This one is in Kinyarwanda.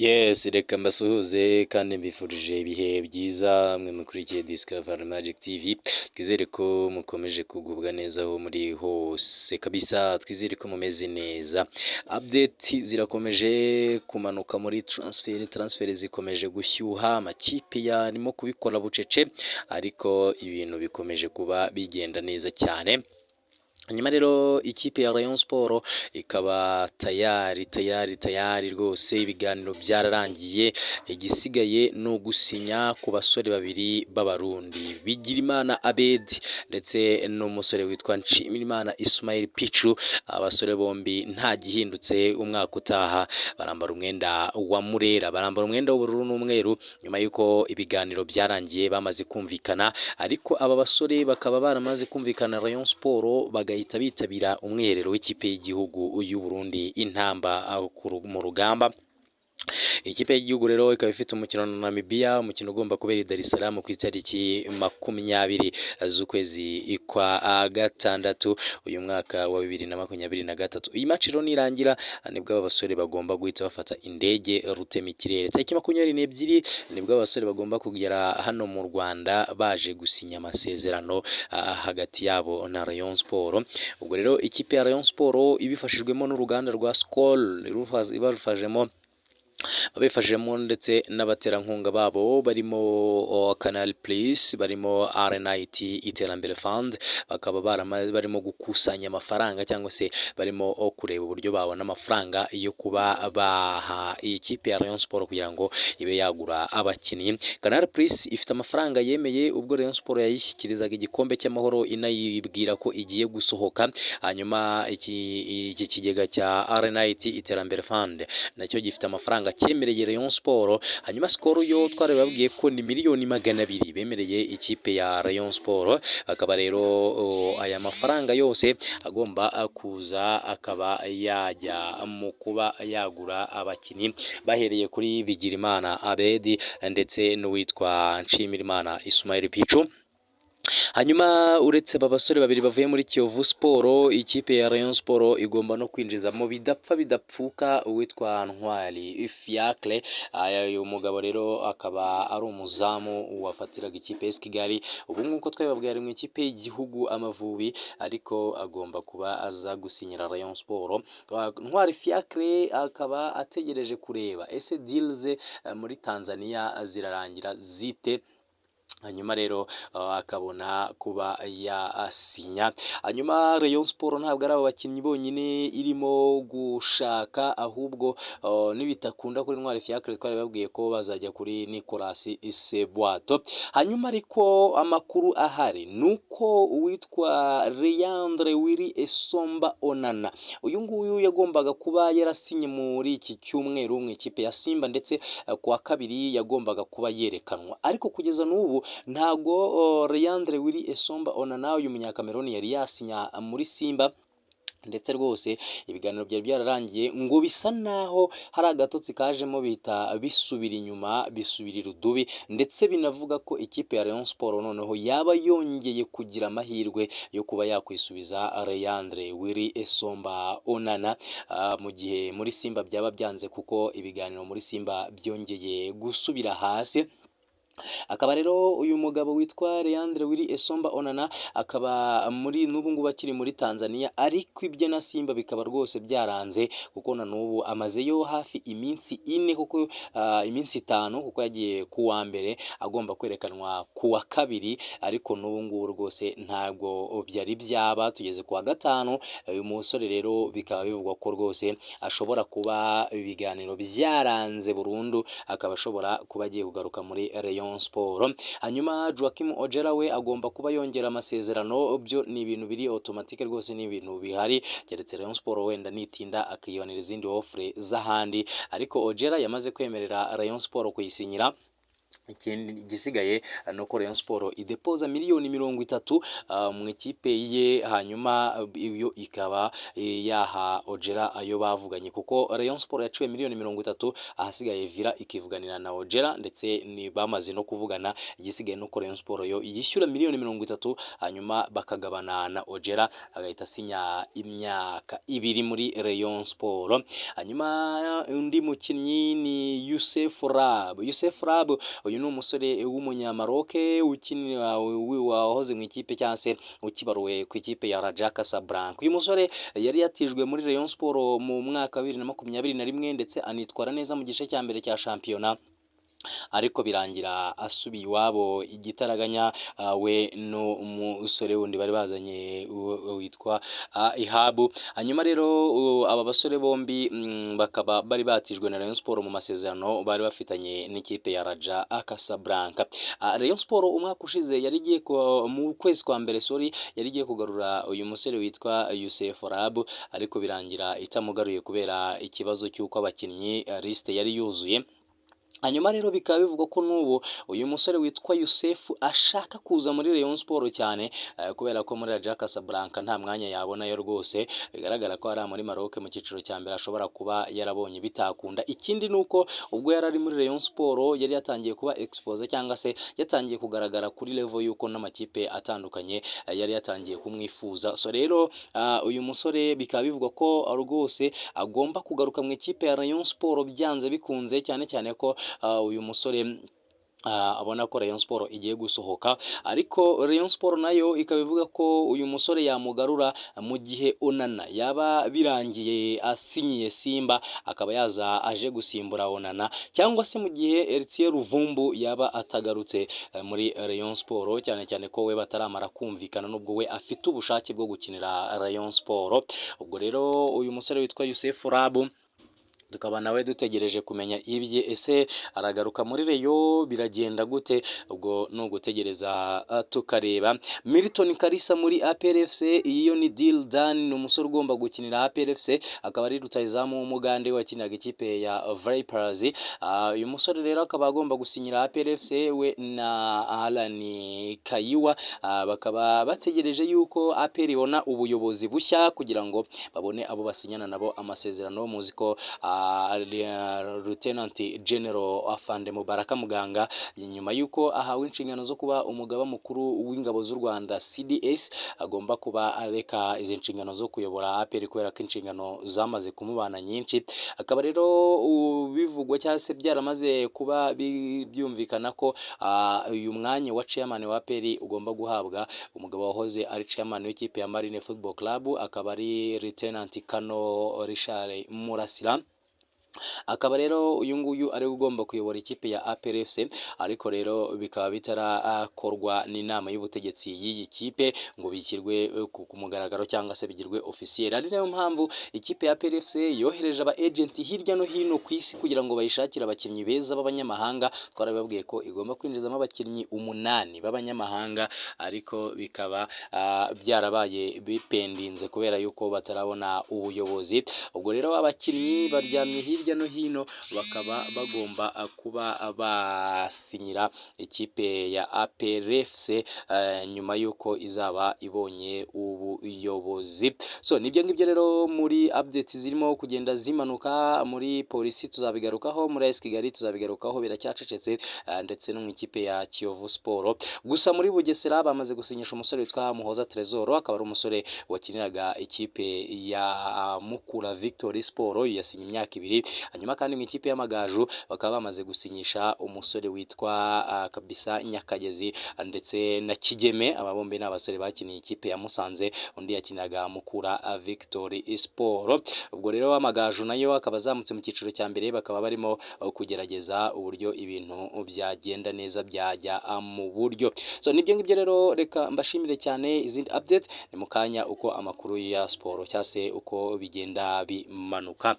Yes, reka mbasuhuze kandi mbifurije ibihe byiza mwe mukurikiye Discover Magic TV. Twizere ko mukomeje kugubwa neza aho muri hose kabisa, twizere ko mumeze neza. Update zirakomeje kumanuka muri transfer, transfer zikomeje gushyuha, amakipe yarimo kubikora bucece, ariko ibintu bikomeje kuba bigenda neza cyane. Hanyuma rero ikipe ya Rayon Sport ikaba tayari, tayari, tayari rwose, ibiganiro byararangiye, igisigaye ni ugusinya ku basore babiri b'Abarundi, Bigirimana Abedi ndetse n'umusore witwa Nshimirimana Ismail Pichu. Abasore bombi nta gihindutse, umwaka utaha barambara umwenda wa Murera, barambara umwenda w'ubururu n'umweru, nyuma y'uko ibiganiro byarangiye bamaze kumvikana. Ariko aba basore bakaba baramaze kumvikana Rayon Sport, bagahita bitabira umwiherero w'ikipe y'igihugu y'u Burundi, Intamba mu Rugamba. Ikipe y'igihugu rero ikaba ifite umukino na Namibia, umukino ugomba kubera i Dar es Salaam ku itariki 20 z'ukwezi kwa gatandatu uyu mwaka wa 2023. Iyi match rero nirangira nibwo aba basore bagomba guhita bafata indege rutemikirere. Tariki 22 nibwo abasore bagomba kugera hano mu Rwanda baje gusinya amasezerano hagati yabo na Rayon Sport. Ubwo rero ikipe ya Rayon Sport ibifashijwemo n'uruganda rwa Skol, ibafashijemo babifashijemo ndetse n'abaterankunga babo barimo Canal Plus, barimo RNIT Iterambere Fund, bakaba barimo gukusanya amafaranga cyangwa se barimo kureba uburyo babona amafaranga yo kuba baha iyi kipe ya Rayon Sport kugira ngo ibe yagura abakinnyi. Canal Plus ifite amafaranga yemeye ubwo Rayon Sport yayishyikirizaga igikombe cy'amahoro, inayibwira ko igiye gusohoka. Hanyuma iki kigega cya RNIT Iterambere Fund nacyo gifite amafaranga cyemereye Rayon Sport. Hanyuma Skol yo twarababwiye ko ni miliyoni 200 bemereye ikipe ya Rayon Sport. Akaba rero aya mafaranga yose agomba kuza akaba yajya mu kuba yagura abakinnyi, bahereye kuri Bigirimana Abedi ndetse n'uwitwa Nshimirimana Ismail Pichu. Hanyuma uretse aba basore babiri bavuye muri Kiyovu Sport, ikipe ya Rayon Sport igomba no kwinjizamo bidapfa bidapfuka uwitwa Ntwari Fiacre. Uyu mugabo rero akaba ari umuzamu wafatiraga ikipe ya Kigali, ubu nk'uko twabibabwiye ari mu ikipe y'igihugu Amavubi, ariko agomba kuba aza gusinyira Rayon Sport. Ntwari Fiacre akaba ategereje kureba ese deal ze muri Tanzania zirarangira zite, hanyuma rero akabona kuba yasinya. Hanyuma Rayon Sport ntabwo ari abo bakinnyi bonyine irimo gushaka, ahubwo nibitakunda kuri Ntwari Fiacre twari babwiye ko bazajya kuri Nicolas Sebwato. Hanyuma ariko amakuru ahari ni uko uwitwa Leandre Willy Esomba Onana, uyu nguyu yagombaga kuba yarasinye muri iki cyumweru mu ikipe ya Simba, ndetse kuwa kabiri yagombaga kuba yerekanwa, ariko kugeza n'ubu ntago Leandre Willy Esomba Onana, uyu munyakameroni, yari yasinya muri Simba. Ndetse rwose ibiganiro byari byararangiye, ngo bisa naho hari agatotsi kajemo bihita bisubira inyuma, bisubira irudubi. Ndetse binavuga ko ikipe ya Rayon Sport noneho yaba yongeye kugira amahirwe yo kuba yakwisubiza Leandre Willy Esomba Onana, mu gihe muri Simba byaba byanze, kuko ibiganiro muri Simba byongeye gusubira hasi. Akaba rero uyu mugabo witwa Leandre Willy Esomba Onana akaba muri n'ubu ngubu akiri muri Tanzania, ariko ibye na Simba bikaba rwose byaranze, kuko na n'ubu amazeyo hafi iminsi 4, kuko iminsi 5, kuko yagiye ku wa mbere agomba kwerekanwa ku wa kabiri, ariko n'ubu ngubu rwose ntabwo byari byaba, tugeze ku wa gatanu. Uyu musore rero bikaba bivugwa ko rwose ashobora kuba ibiganiro byaranze burundu, akaba ashobora kuba agiye kugaruka muri Rayon Sport. Hanyuma Joachim Ojera we agomba kuba yongera amasezerano, byo ni ibintu biri automatique rwose, ni ibintu bihari, keretse Rayon Sport wenda nitinda akiyonera izindi offre z'ahandi, ariko Ojera yamaze kwemerera Rayon Sport kuyisinyira. Ikindi igisigaye ni uko Rayon Sport idepoza miliyoni 30 mu ikipe ye, hanyuma iyo ikaba yaha Ojera ayo bavuganye, kuko Rayon Sport yaciwe miliyoni 30, ahasigaye Villa ikivuganira na Ojera, ndetse ni bamaze no kuvugana. Igisigaye ni uko Rayon Sport yo yishyura miliyoni 30, hanyuma bakagabana na Ojera, agahita asinya imyaka 2 muri Rayon Sport. Hanyuma undi mukinnyi ni Youssef Rharb. Youssef Rharb uyu ni umusore w'umunyamaroke ukinira, wahoze mu ikipe cyangwa se ukibaruwe ku ikipe ya Raja Casablanca. Uyu musore yari yatijwe muri Rayon Sport mu mwaka wa 2021, ndetse anitwara neza mu gice cya mbere cya shampiyona, ariko birangira asubiye iwabo igitaraganya, we n'umusore wundi bari bazanye witwa Ihabu. Hanyuma rero aba basore bombi bakaba bari batijwe na Rayon Sport mu masezerano bari bafitanye n'ikipe ya Raja Casablanca. Rayon Sport umwaka ushize yari igiye mu kwezi kwa mbere, sorry, yari igiye kugarura uyu musore witwa Youssef Rharb, ariko birangira itamugaruye kubera ikibazo cy'uko abakinnyi liste yari yuzuye. Hanyuma rero bikaba bivugwa ko n'ubu uyu musore witwa Youssef ashaka kuza muri Rayon Sport cyane, kubera ko muri Raja Casablanca nta mwanya yabonayo rwose. Bigaragara ko ari muri Maroc mu cyiciro cya mbere ashobora kuba yarabonye bitakunda. Ikindi ni uko ubwo yari ari muri Rayon Sport yari yatangiye kuba expose, cyangwa se yatangiye kugaragara kuri level y'uko n'amakipe atandukanye yari yatangiye kumwifuza. So rero uyu musore bikaba bivugwa ko rwose agomba kugaruka mu ikipe ya Rayon Sport byanze bikunze, cyane cyane ko uyu musore abona ko Rayon Sport igiye gusohoka. Ariko Rayon Sport nayo ikaba ivuga ko uyu musore yamugarura mu gihe Onana yaba birangiye asinyiye Simba, akaba yaza aje gusimbura Onana, cyangwa se mu gihe Heritier Luvumbu yaba atagarutse muri Rayon Sport, cyane cyane ko we bataramara kumvikana, nubwo we afite ubushake bwo gukinira Rayon Sport. Ubwo rero uyu musore witwa Youssef Rharb tukaba nawe dutegereje kumenya ibye. Ese aragaruka muri Rayon, biragenda gute? Ubwo ni ugutegereza tukareba. Milton Kalisa muri APR FC, iyo ni deal done. Ni umusore ugomba gukinira APR FC, akaba ari rutahizamu w'Umugande wakiniraga ikipe ya Vipers. Uyu musore rero akaba agomba gusinyira APR FC, we na Alan Kayiwa. Bakaba bategereje yuko APR ibona ubuyobozi bushya kugira ngo babone abo basinyana nabo amasezerano. Muzi ko Lieutenant General Afande Mubaraka Muganga, nyuma y'uko ahawe inshingano zo kuba umugaba mukuru w'ingabo z'u Rwanda, CDS, agomba kuba areka izi nshingano zo kuyobora APR kubera ko inshingano zamaze kumubana nyinshi. Akaba rero bivugwa cyangwa se byaramaze kuba byumvikana ko uyu mwanya wa chairman wa APR ugomba guhabwa umugabo wahoze ari chairman w'ikipe ya Marine Football Club, akaba ari Lieutenant Colonel Richard Murasira. Akaba rero uyu nguyu ari we ugomba kuyobora ikipe ya APR FC, ariko rero bikaba bitarakorwa n'inama y'ubutegetsi y'iyi kipe ngo bishyirwe ku mugaragaro cyangwa se bigirwe officiel. Ari nayo mpamvu ikipe ya APR FC yohereje aba agent hirya no hino ku isi kugira ngo bayishakire abakinnyi beza b'abanyamahanga. Twarababwiye ko igomba kwinjizamo abakinnyi umunani b'abanyamahanga, ariko bikaba byarabaye bipendinze kubera yuko batarabona ubuyobozi. Ubwo rero abakinnyi baryamye hirya no hino, bakaba bagomba kuba basinyira ikipe ya APR FC nyuma y'uko izaba ibonye ubuyobozi. So nibyo ngibyo rero muri updates zirimo kugenda zimanuka. Muri Polisi tuzabigarukaho, muri AS Kigali tuzabigarukaho, biracyacecetse, ndetse no mu ikipe ya Kiyovu Sport. Gusa muri Bugesera bamaze gusinyisha umusore witwa Muhoza Tresor, akaba ari umusore wakiniraga ikipe ya Mukura Victory Sport, yasinye imyaka 2. Hanyuma kandi mu ikipe y'Amagaju bakaba bamaze gusinyisha umusore witwa kabisa Nyakagezi ndetse na Kigeme. Aba bombi ni abasore bakiniye ikipe ya Musanze, undi yakiniraga Mukura Victory Sport. Ubwo rero Amagaju nayo akaba azamutse mu cyiciro cya mbere, bakaba barimo kugerageza uburyo ibintu byagenda neza, byajya mu buryo. So nibyo ngibyo rero, reka mbashimire cyane. Izindi update ni mu kanya, uko amakuru ya siporo cyangwa se uko bigenda bimanuka.